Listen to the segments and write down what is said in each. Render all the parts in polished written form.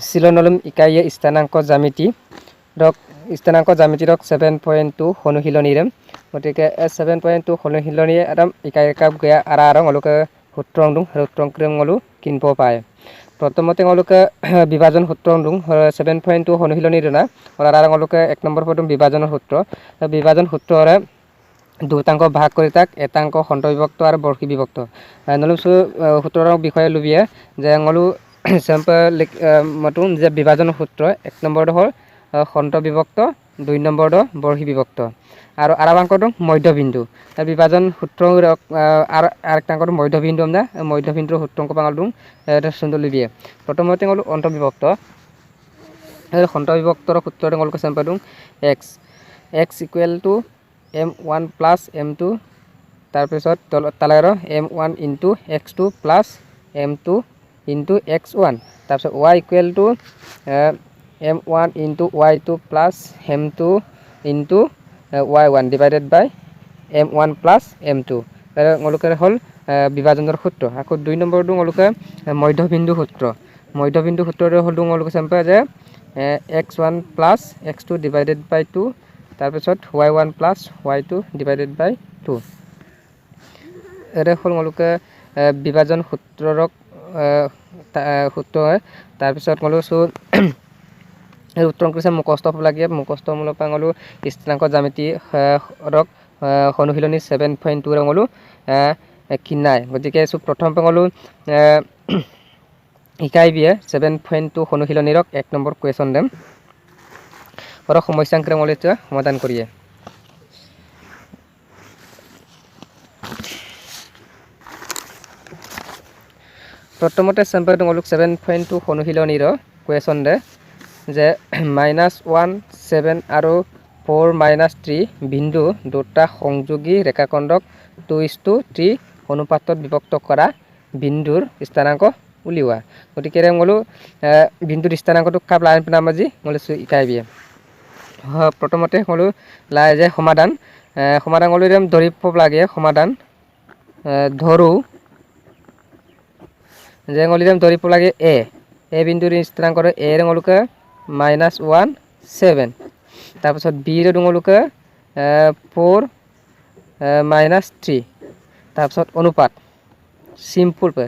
চিলনলুম ইকাইয়ে স্থানাংক জ্যামিতি ৰক স্থানাংক জ্যামিতি ৰক 7.2 অনুশীলনীৰে। গতিকে 7.2 অনুশীলনী একদম ইকাই কাপ গয়া আৰা আৰং অলুকে সূত্ৰ দোঁ সূত্ৰ অলু কিনিব পায়। প্ৰথমতে তেওঁলোকে বিভাজন সূত্ৰ দোঁ 7.2 অনুশীলনী না আৰু আৰং অলুকে 1 নম্বৰ প্ৰথম বিভাজনৰ সূত্ৰ। বিভাজন সূত্ৰৰে দুটাংক ভাগ কৰি তাক এটাংক খণ্ডবিভক্ত আৰু বৰ্ষী বিভক্ত নলুম সূত্ৰৰ বিষয়ে লুবিয়ে যে ngolu চেম্পল মতন যে বিভাজন সূত্ৰ 1 নম্বৰটো হ'ল খণ্ড বিভক্ত, 2 নম্বৰটো বৰ্ষী বিভক্ত আৰু আৰাবাংকটো মধ্যবিন্দু। বিভাজন সূত্ৰ আৰু আৰেকটাংকটো মধ্যবিন্দু, আমৰা মধ্যবিন্দুৰ সূত্ৰংক পাঙালটো এটা সুন্দৰ লুবিয়ে। প্ৰথমতে হ'ল অন্তৰ্বিভক্ত। খণ্ড বিভক্তৰ সূত্ৰটো হ'ল sample x x equal to m one plus m two, তাৰপিছত তালাৰ m one into x two plus m two into x one, তাৰপিছত y equal to m one into y two plus m two into y one divided by m one plus m two. তেওঁলোকে হ'ল বিভাজনৰ সূত্ৰ। আকৌ 2 নম্বৰটো তেওঁলোকে মধ্যবিন্দু সূত্ৰ। মধ্যবিন্দু সূত্ৰটো হ'ল তেওঁলোকে চেম্পল যে x one plus x two divided by two, তাৰপিছত y one plus y two divided by two. এটা হ'ল তেওঁলোকে বিভাজন সূত্ৰৰক সূত্ৰ হয়। তাৰপিছত ক'লোঁ এই উত্তৰণ কৰিছে মুখস্থ হ'ব লাগে। মুখস্থমূলক ক'লোঁ স্থানাংক জ্যামিতি ৰক অনুশীলনী 7.2 ক'লোঁ কিনাই। গতিকে প্ৰথম ক'লোঁ শিকাই বিয়ে 7.2 অনুশীলনীৰক 1 নম্বৰ কুৱেশ্যন দেম আৰু সমস্যাংকৰে ক'লে এতিয়া সমাধান কৰিয়ে। প্ৰথমতে চেম্পল তোমালোক 7.2 অনুশীলনীৰ কুৱেশ্যন দে যে -1 7 আৰু 4 -3 বিন্দু দুটা সংযোগী ৰেখাখণ্ডক 2:3 অনুপাতত বিভক্ত কৰা বিন্দুৰ স্থানাংক উলিওৱা। গতিকে ngolu বিন্দুৰ স্থানাংকটো কাপ লাইন পেনামাজি ngolu শিকাই দিয়ে। প্ৰথমতে ngolu লাই যে সমাধান সমাধান ngolu ধৰি পাব লাগে। সমাধান ধৰোঁ যে ngoliram ধৰিব লাগে এ এ বিন্দুৰ স্থানাংক এ ngoluকে -1 7, তাৰপিছত বি ৰ ngoluকে 4 -3, তাৰপিছত অনুপাত চিম্পল পে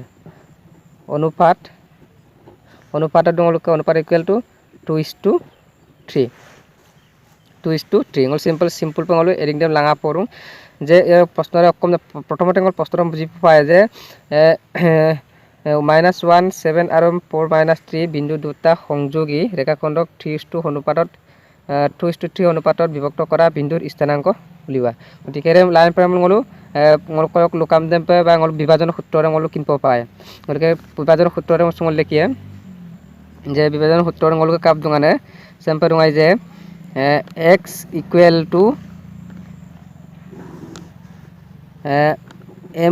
অনুপাত অনুপাতত ngoluকে অনুপাত equal to 2:3 2:3 ngol simple simple pay ngolu adding them লাঙা পৰোঁ যে এই প্ৰশ্নৰে অকম প্ৰথমতে ngol প্ৰশ্নটো বুজি পায় যে -1 7 আৰু 4 -3 বিন্দু দুটা সংযোগী ৰেখাখণ্ডক 3:2 অনুপাতত 2:3 অনুপাতত বিভক্ত কৰা বিন্দুৰ স্থানাংক উলিওৱা। গতিকে লাইন পৰা ngolu কয়ক লোকাম দেম বা ngolu বিভাজন সূত্ৰৰে ngolu কিনিব পায়। গতিকে বিভাজন সূত্ৰৰে ngolu লেখিয়ে যে বিভাজন সূত্ৰৰে ngolu কাপ দোঙানে চেম্পে দোঙাই যে x equal to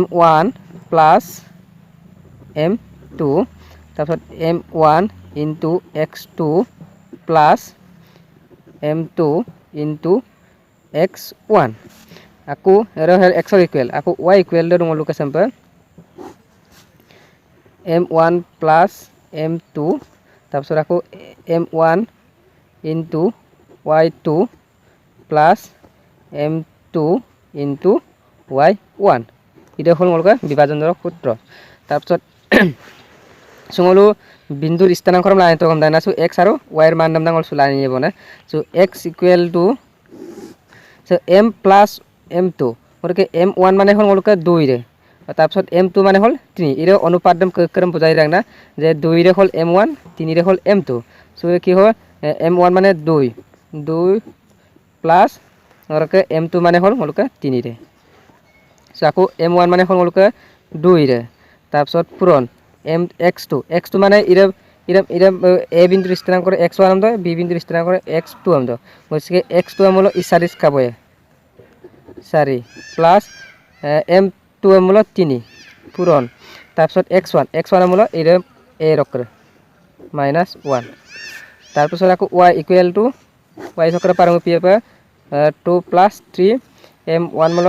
m one plus m two, তাৰপিছত m one into x two plus m two into x one, আকৌ এক্সৰ ইকুৱেল আকৌ ৱাই ইকুৱেল তোমালোকে simple m one plus m two, তাৰপিছত আকৌ m one into y two plus m two into y one. এইটো হ'ল তোমালোকে বিভাজনৰ সূত্ৰ। তাৰপিছত চুঙলো বিন্দুৰ স্থানাংকৰ লাইনটো গম দাই না। এক্স আৰু ৱাইৰ মান দাম ডাঙৰ চুলাই নিব না। So x equal to so m plus m two, গতিকে এম ওৱান মানে হ'ল তোমালোকে 2 ৰে, তাৰপিছত এম টু মানে হ'ল 3। এইৰে অনুপাত দাম কেৰম বুজাই ৰাখ না যে 2ৰে হ'ল এম ওৱান, 3ৰে হ'ল এম টু। চ' কি হয় এম ওৱান মানে 2 2 প্লাছ তোমালোকে এম টু মানে হ'ল তোমালোকে 3ৰে। চ' আকৌ এম ওৱান মানে হ'ল তোমালোকে 2ৰে, তাৰপিছত পূৰণ m x two x two মানে ইৰে ইৰে ইৰে এ বিন্দুৰ স্থানাংক এক্স ওৱান আমদ, বি বিন্দুৰ স্থানাংক এক্স টু আমদ। গতিকে এক্স টু আমল ই 4 খাবয়ে 4 প্লাছ এম টু আমল 3 পূৰণ, তাৰপিছত এক্স ওৱান এক্স ওৱান আমল ইৰে এ ৰকৰে -1, তাৰপিছত আকৌ ৱাই ইকুৱেল টু ৱাই চক্ৰ পাৰং P F 2 plus 3 m one মূল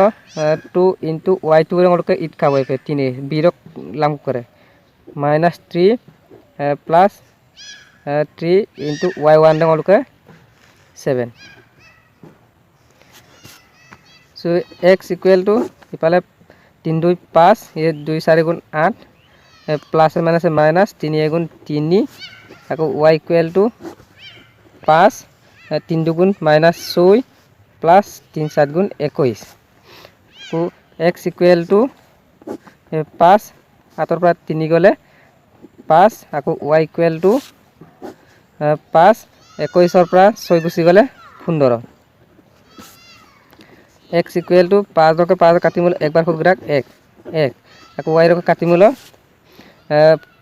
টু ইন্টু ৱাই টু ইট খাব 3 বিৰক লাম কৰে minus three plus three into y one the seven. So' x equal to ইফালে তিনি দুই পাঁচ, এই দুই চাৰি গুণ আঠ, প্লাছে মাইনাছে মাইনাছ, তিনি এগুণ তিনি। আকৌ ৱাই ইকুৱেল টু পাঁচ, তিনি দুগুণ মাইনাছ ছয়, প্লাছ তিনি সাত গুণ 21। আকৌ এক্স ইকুৱেল টু পাঁচ, আঠৰ পৰা তিনি গ'লে পাঁচ। আকৌ ৱাই ইকুৱেল টু পাঁচ, 21ৰ পৰা ছয় গুচি গ'লে 15। এক্স ইকুৱেল টু পাঁচ দকে পাঁচ কাটি মূল একবাৰ সুগ্ৰাক এক এক। আকৌ ৱাই ৰকে কাটি মূল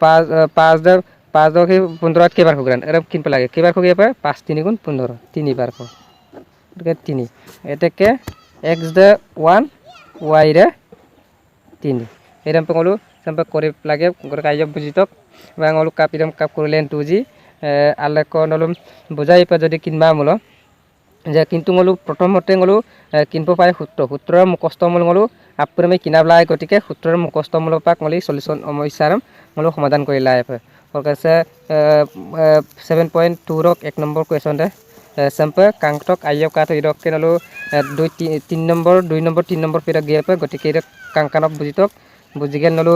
পাঁচ, পাঁচ দহ পাঁচ দহ 15ত কেইবাৰ সুগ্ৰান এৰম কিনব লাগে? কেইবাৰ সুগিয়ে পায়? পাঁচ তিনি গুণ 15, তিনিবাৰ খ। গতিকে তিনি। এতেকে এক্স দে ওৱান, ৱাই ৰে তিনি। এরম ngolu sampai korip lagi kayo বুজিতক বা ngolu kap iram kap কৰিলে টুজি আলেক নলুম বুজাই পা যদি কিনবা মূল যে কিন্তু ngolu প্ৰথমতে ngolu কিনব পাই সূত্ৰ, সূত্ৰৰ মুখস্থ মূল ngolu আপুৰমে কিনাব লাগে। গতিকে সূত্ৰৰ মুখস্থ মূলৰ পৰা ngoli সলিউশ্যন সমস্যাৰ ngolu সমাধান কৰি লাই আছে। 7.2ৰ 1 নম্বৰ কুৱেশ্যন দে চেম্পে কাংটক আইয় কাঠ ইৰকে নলো দুই তিনি নম্বৰ, দুই নম্বৰ, তিনি নম্বৰ পিৰক গিয়ে পে। গতিকে ইৰক কাংকানক বুজিতক বুজি গেল নলো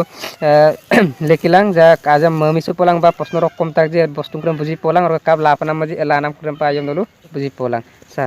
লিখিলাং যে কাজে মমিসু পলাং বা প্ৰশ্ন ৰকম তাক যে বস্তু বুজি পলাং আৰু কাপ লাপানাম মাজি এলা নাম কৰিম পাই নলো বুজি পলাং চা।